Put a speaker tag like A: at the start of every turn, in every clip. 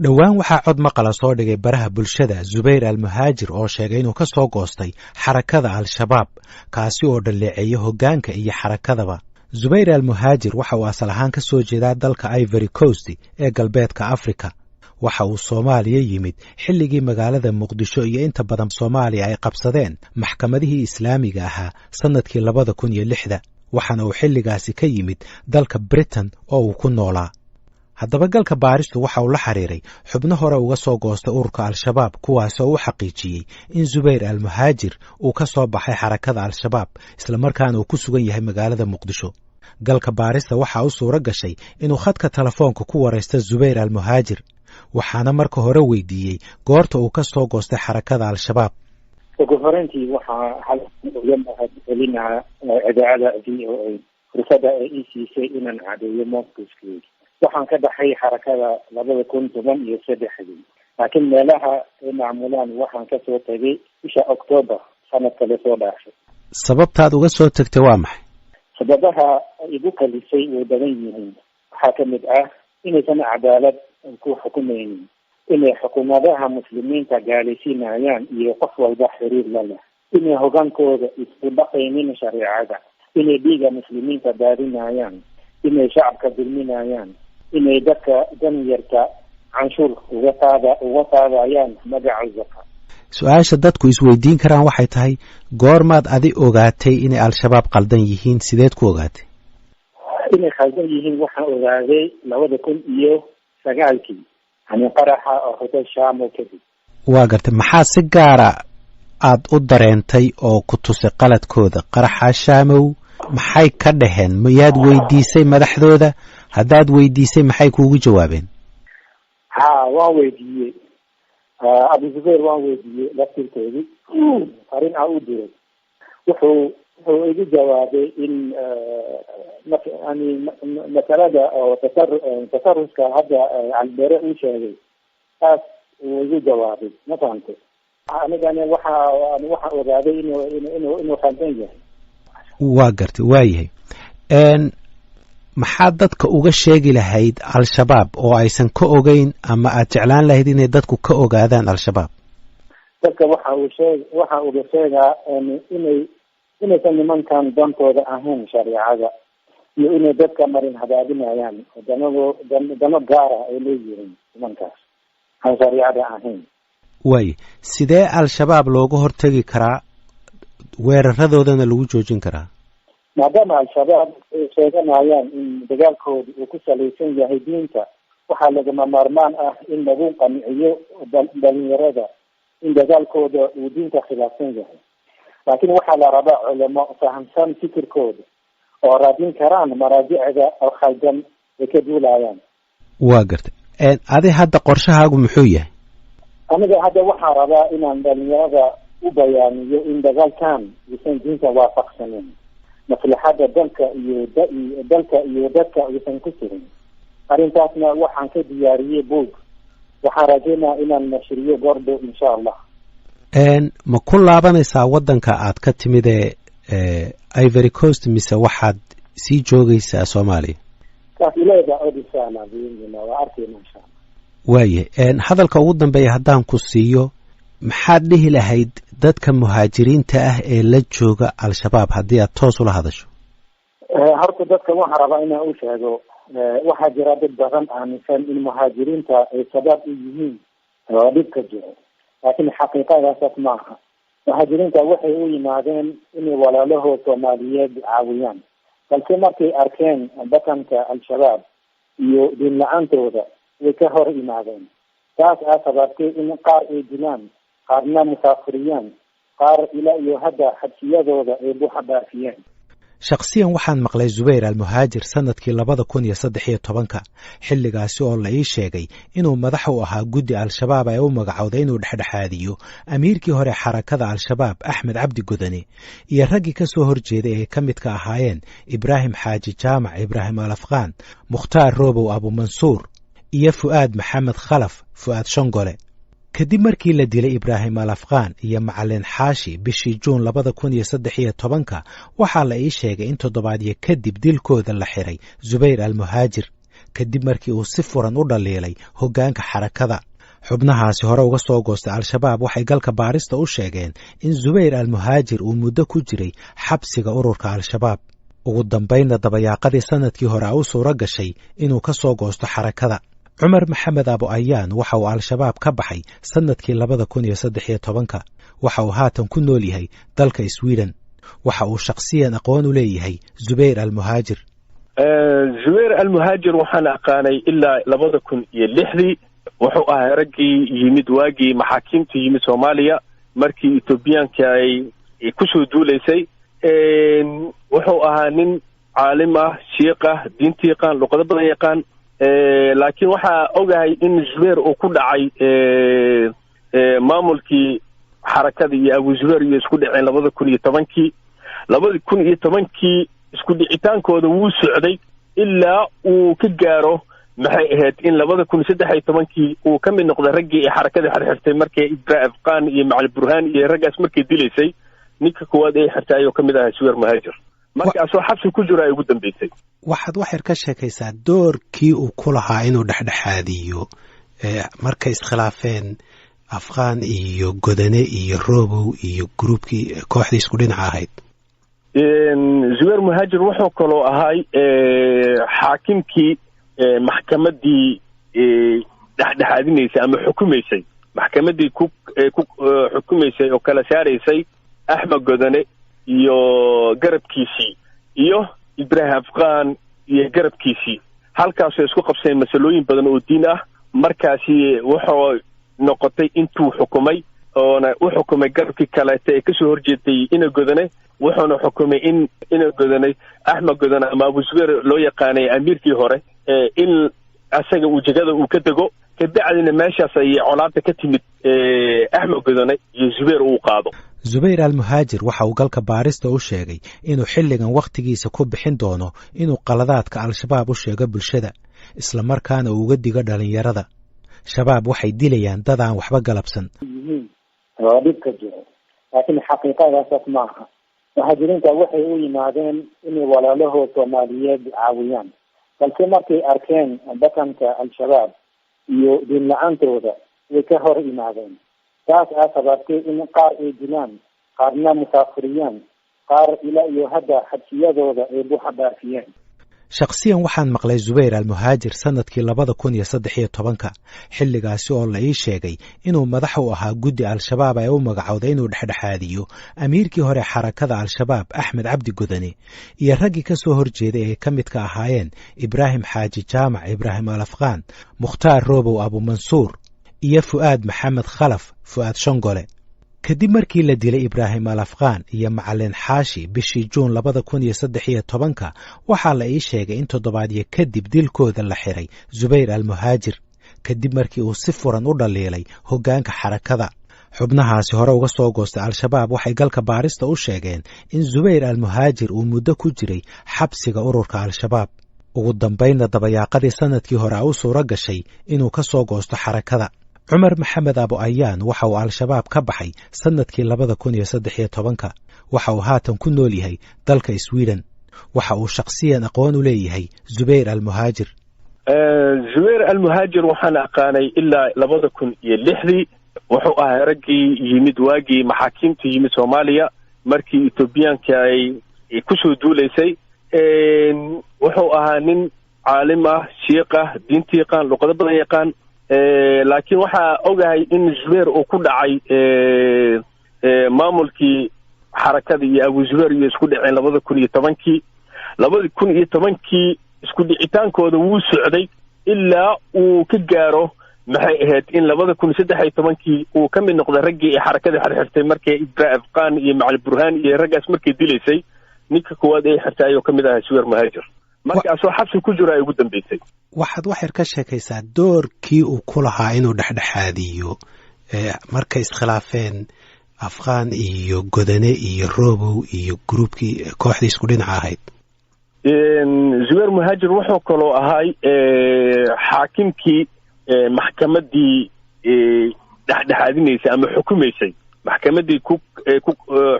A: Dhowaan waxaa cod maqala soo dhigay baraha bulshada Zubayr Almuhaajir oo sheegay inuu ka soo goostay xarakada Al-Shabaab, kaasi oo dhaleeceeya hoggaanka iyo xarakadaba. Zubayr Almuhaajir waxa uu asal ahaan ka soo jeedaa dalka Ivory Coast ee galbeedka Afrika. Waxa uu Soomaaliya yimid xilligii magaalada Muqdisho iyo inta badan Soomaaliya ay qabsadeen maxkamadihii Islaamiga ahaa sannadkii 2006-da, waxaana uu xilligaasi ka yimid dalka Britain oo uu ku noolaa. Haddaba, galka baaristu waxa uu la xiriiray xubno hore uga soo goostay ururka Al-Shabaab, kuwaasoo u xaqiijiyey in Zubayr Almuhaajir uu ka soo baxay xarakada Al-Shabaab, islamarkaana uu ku sugan yahay magaalada Muqdisho. Galka baarista waxaa u suuro gashay inuu khadka telefoonka ku waraysto Zubayr Almuhaajir, waxaana marka hore weydiiyey goorta uu ka soo goostay xarakada Al-Shabaab.
B: Ugu horeyntii, waxaa halkan uga mahad celinaa idaacada VOA fursada ay ii siisay inaan cadeeyo mowqifkeyga. Waxaan ka baxay xarakada 2013-dii, laakiin meelaha ay maamulaan waxaan kasoo tegay bisha Octoobar sanadka lasoo dhaafay.
A: Sababtaad uga soo tegtay waa maxay?
B: Sababaha igu kalisay way badan yihiin. Waxaa kamid ah inaysan cadaalad ku xukumaynin, inay xukuumadaha Muslimiinta gaalaysiinayaan iyo qof walba xiriir la leh, inay hogaankooda isku dhaqaynin shareecada, inay dhiiga Muslimiinta daadinayaan, inay shacabka dulminayaan, inay dadka danyarta canshuur uga qaadayaan magaca zaka.
A: Su-aasha dadku isweydiin karaan waxay tahay: goormaad adi ogaatay inay Al-Shabaab qaldan yihiin? Sideed ku ogaatay?
B: Inay khaldan yihiin waxaan ogaaday 2009-kii, yani qaraxa oo Hotel Shamo kadib.
A: Waa gartay. Maxaa si gaara aad u dareentay oo ku tusay qaladkooda qaraxa Shaamow? Maxay ka dhaheen? Miyaad weydiisay madaxdooda? Haddaad weydiisay, maxay kuugu jawaabeen?
B: Ha, waan weydiiyey Abu Zubayr, waan weydiiyey laftirkoodii, arrin aan u diray. Wuxuu igu jawaabay in yani masalada oo tasaruska hadda Calbere uu sheegay, taas uu igu jawaabay. Ma fahamtay? Anigana waxaan ogaaday inuu khaldan yahay.
A: Waa gartay, waa yahay. Maxaad dadka uga sheegi lahayd Al-Shabaab oo aysan ka ogeyn, ama aad jeclaan lahayd inay dadku ka ogaadaan Al-Shabaab?
B: Dadka waxa uga sheegaa inaysan nimankan dantooda ahayn shareecada iyo inay dadka marin habaabinayaan, danago dano gaara ay leeyihiin nimankaas aan shareecada ahayn.
A: Waaye, sidee Al-Shabaab looga hortegi karaa, weeraradoodana lagu joojin karaa?
B: Maadaama Al-Shabaab ay sheeganayaan in dagaalkooda uu ku salaysan yahay diinta, waxaa lagama maarmaan ah in lagu qanciyo dhalinyarada in dagaalkooda uu diinta khilaafsan yahay, laakiin waxaa la rabaa culamo fahamsan fikirkooda oo raadin karaan maraajicda oo khaldan ay ka duulayaan.
A: Waa gartay. Adi hadda qorshahaagu muxuu yahay?
B: Aniga hadda waxaan rabaa inaan dhalinyarada u bayaaniyo in dagaalkan uusan diinta waafaqsanin, maslaxadda dalka iyo dadka uusan ku jirin. Arrintaasna waxaan ka diyaariyey buug. Waxaan rajeynaya inaan nashriyo goordhow, insha Allah.
A: Ma ku laabanaysaa waddanka aad ka timid ee Ivory Coast, mise waxaad sii joogaysaa Soomaaliya?
B: Taas Ilaahi og, insha Allah, biidnillah waa arkayna, insha Allah.
A: Waayahay. Hadalka ugu dambeeya haddaan ku siiyo, maxaad dhihi lahayd dadka muhaajiriinta ah ee la jooga Al-Shabaab, haddii aad toos ula hadasho?
B: Horta dadka waxaan rabaa inaan u sheego, waxaa jira dad badan aaminsan in muhaajiriinta ay sabaab u yihiin oo dhibka jiro, laakiin xaqiiqadaasaas ma aha. Muhaajiriinta waxay u yimaadeen inay walaalahood Soomaaliyeed caawiyaan, balse markay arkeen dhaqanka Al-Shabaab iyo diin la-aantooda, way ka hor yimaadeen. Taas aa sababtay in qaar ay dilaan, qaarna musaafiriyaan, qaar ilaa iyo hadda xabsiyadooda ay buuxa dhaafiyeen.
A: Shakhsiyan waxaan maqlay Zubayr Almuhaajir sannadkii 2013-ka, xilligaasi oo la ii sheegay inuu madax u ahaa guddi Al-Shabaab ay u magacowday inuu dhexdhexaadiyo amiirkii hore xarakada Al-Shabaab, Axmed Cabdi Godane, iyo raggii ka soo horjeeday ay ka midka ahaayeen Ibraahim Xaaji Jaamac, Ibraahim Al Afqaan, Mukhtaar Robow Abumansuur iyo Fu'aad Maxamed Khalaf, Fu'aad Shongole. Kadib markii la dilay Ibraahim Al Afqaan iyo Macalin Xaashi bishii Juun 2013-ka, waxaa la ii sheegay in toddobaadyo kadib dilkooda la xiray Zubayr Almuhaajir. kadib markii uu si furan u dhaliilay hoggaanka xarakada. Xubnahaasi hore uga soo goostay Al-Shabaab waxay galka baarista u sheegeen in Zubayr Almuhaajir uu muddo ku jiray xabsiga ururka Al-Shabaab, ugu dambaynna dabayaaqadii sanadkii hore a u suuro gashay inuu ka soo goosto xarakada. Cumar Maxamed Abu Ayaan waxa uu Al-Shabaab ka baxay sannadkii 2013-ka. Waxa uu haatan ku nool yahay dalka Sweden. Waxa uu shakhsiyan aqoon u leeyahay Zubayr Almuhaajir.
C: Zubayr Almuhaajir waxaan aqaanay ilaa 2006-dii. Wuxuu ahay raggii yimid waagii maxaakiimta yimid Soomaaliya markii Etoobiyaanka ay kusoo duulaysay. Wuxuu ahaa nin caalim ah, shiiq ah, diinta yaqaan, luqado badan yaqaan, laakiin waxaa ogahay in Zubayr uu ku dhacay maamulkii xarakada iyo Abu Zubayr iyo isku dhaceen 2010-kii. 2010-kii isku dhicitaankooda wuu socday ilaa uu ka gaaro, maxay ahayd, in 2013-kii uu ka mid noqday raggii ay xarakada xirxirtay markay Ibrahim Afqaan iyo Macali Burhaan iyo raggaas markay dilaysay. Ninka koowaad ay xirtay ayuu ka mid ahaa Zubayr Muhaajir. Markaasoo xabsi ku jiro ay ugu dambeysay.
A: Waxaad waxyar ka sheekaysaa doorkii uu ku lahaa inuu dhexdhexaadiyo markay iskhilaafeen Afqaan iyo Godane iyo Robow iyo gruubkii kooxdii isku dhinaca ahayd.
C: Zubayr Muhaajir wuxuu kaloo ahay xaakimkii maxkamaddii dhexdhexaadinaysay ama xukumaysay, maxkamaddii ku xukumaysay oo kala saaraysay Axmed Godane iyo garabkiisii iyo Ibraahim Afqaan iyo garabkiisii. Halkaasoo isku qabseen masalooyin badan oo diin ah. Markaasi wuxuu noqotay intuu xukumay, oona u xukumay garabkii kaleeta ee kasoo horjeeday Ina Godane. Wuxuuna xukumay in Ina Godane, Axmed Godane ama Abu Zubayr loo yaqaanay amiirkii hore, in asaga uu jegada uu ka dego. Kabacdina meeshaas ayay colaada ka timid, Axmed Godane iyo Zubayr uu qaado.
A: Zubayr Almuhaajir waxa uu galka baarista u sheegay inuu xilligan wakhtigiisa ku bixin doono inuu qaladaadka Al-Shabaab u sheego bulshada, islamarkaana uu uga digo dhalinyarada. Shabaab waxay dilayaan dad aan waxba galabsan
B: yihiin oo dhibka jiro, laakiin xaqiiqadaasaas maaha. Muhaajiriinta waxay u yimaadeen inay walaalahood Soomaaliyeed caawiyaan, balse markay arkeen dhaqanka Al-Shabaab iyo diin la-aantooda way ka hor yimaadeen. Taas aa sababtay in qaar ay dilaan, qaarna musaafiriyaan, qaar ilaa iyo hadda xabsiyadooda ay buuxa dhaafiyeen.
A: Shakhsiyan waxaan maqlay Zubayr Almuhaajir sannadkii 2013-ka, xilligaasi oo la ii sheegay inuu madax u ahaa guddi Al-Shabaab ay u magacowday inuu dhexdhexaadiyo amiirkii hore xarakada Al-Shabaab Axmed Cabdi Godane iyo raggii ka soo horjeeday ay ka midka ahaayeen Ibraahim Xaaji Jaamac, Ibraahim Al Afqaan, Mukhtaar Robow Abumansuur iyo Fu'aad Maxamed Khalaf, Fu'aad Shongole. Kadib markii la dilay Ibraahim Al Afqaan iyo Macalin Xaashi bishii Juun 2013-ka, waxaa la ii sheegay in toddobaadyo kadib dilkooda la xiray Zubayr Almuhaajir, kadib markii uu si furan u dhaliilay hoggaanka xarakada. Xubnahaasi hore uga soo goostay Al-Shabaab waxay galka baarista u sheegeen in Zubayr Almuhaajir uu muddo ku jiray xabsiga ururka Al-Shabaab, ugu dambaynna dabayaaqadii sanadkii hore a u suuro gashay inuu ka soo goosto xarakada. Cumar Maxamed Abu Ayaan waxa uu Al-Shabaab ka baxay sannadkii 2013-ka. Waxa uu haatan ku nool yahay dalka Sweden. Waxa uu shakhsiyan aqoon u leeyahay Zubayr Almuhaajir.
C: Zubayr Almuhaajir waxaan aqaanay ilaa 2006-dii. Wuxuu ahay raggii yimid waagii maxaakiimta yimid Soomaaliya markii Etoobiyaanka ay kusoo duulaysay. Wuxuu ahaa nin caalim ah, shiiq ah, diinta yaqaan, luqado badan yaqaan, laakiin waxaa ogahay in Zubayr uu ku dhacay maamulkii xarakada iyo Abu Zubayr iyo isku dhaceen 2010-kii. 2010-kii isku dhicitaankooda wuu socday ilaa uu ka gaaro, maxay ahayd, in 2013-kii uu ka mid noqday raggii ay xarakada xirxirtay markay Ibrahim Afqaan iyo Macali Burhaan iyo raggaas markay dilaysay. Ninka koowaad ay xirtay ayuu ka mid ahaa Zubayr Muhaajir. Markaasoo xabsi ku jiro ay ugu dambeysay.
A: Waxaad waxyar ka sheekaysaa doorkii uu ku lahaa inuu dhexdhexaadiyo markay iskhilaafeen Afqaan iyo Godane iyo Robow iyo gruubkii kooxdii isku dhinaca ahayd.
C: Zubayr Muhaajir wuxuu kaloo ahay xaakimkii maxkamaddii dhexdhexaadinaysay ama xukumaysay, maxkamaddii ku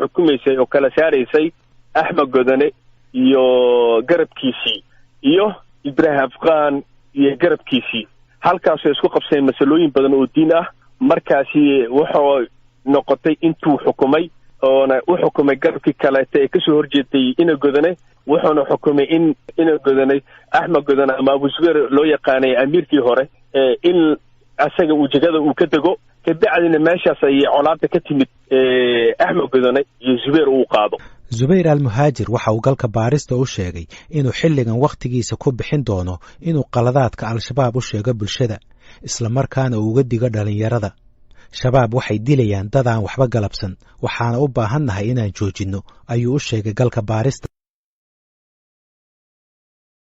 C: xukumaysay oo kala saaraysay Axmed Godane iyo garabkiisii iyo Ibraahim Afqaan Iyo garabkiisii halkaasoo isku qabseen masalooyin badan oo diin ah. Markaasi wuxuu noqotay intuu xukumay oona u xukumay garabkii kaleeta ee kasoo horjeeday Ina Godane. Wuxuuna xukumay in Ina Godane, Axmed Godane ama Abu Zubeer loo yaqaanay, amiirkii hore, in asaga uu jegada uu ka dego. Kabacdina meeshaas ayay colaada ka timid, Axmed Godane iyo Zubeer uu qaado.
A: Zubayr Almuhaajir waxa uu galka baarista u sheegay inuu xilligan wakhtigiisa ku bixin doono inuu qaladaadka Al-Shabaab u sheego bulshada, islamarkaana uu uga digo dhallinyarada. Shabaab waxay dilayaan dad aan waxba galabsan, waxaana u baahannahay inaan joojinno, ayuu u sheegay galka baarista.